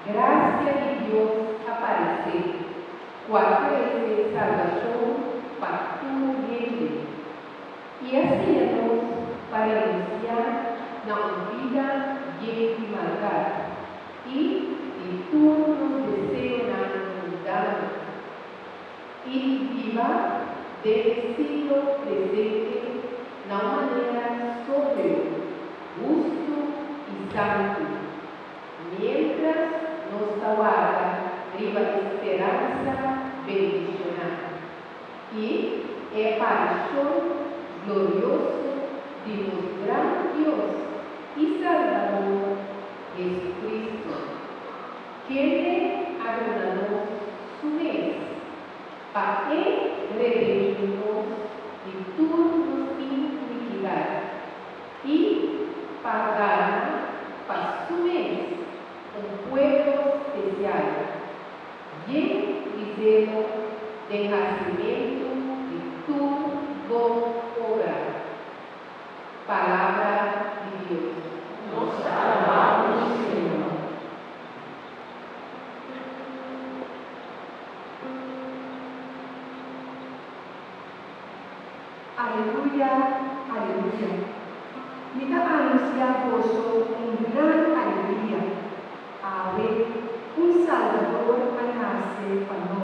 Grasia di Dios a paresé, ku a trese salbashon pa tur hende, i a siña nos pa renunsiá na un bida yen di maldat i di tur nos deseonan mundano, i di biba den e siglo presente na un manera sobrio, hustu i santu. Miéntras nos ta warda riba e speransa bendishoná i e aparishon glorioso di nos gran Dios i Salbador Jesucristo, kende a duna nos su mes pa e redimí nos di tur nos inikidat i pa gana pa su mes un pueblo spesial, yen di zelo den hasimentu di tur bon obra. Palabra di Dios. Nos ta alabá bo, Señor. Aleluya, aleluya. Mi ta anunsiá boso un gran alegria, awe un Salbador a nase pa nos.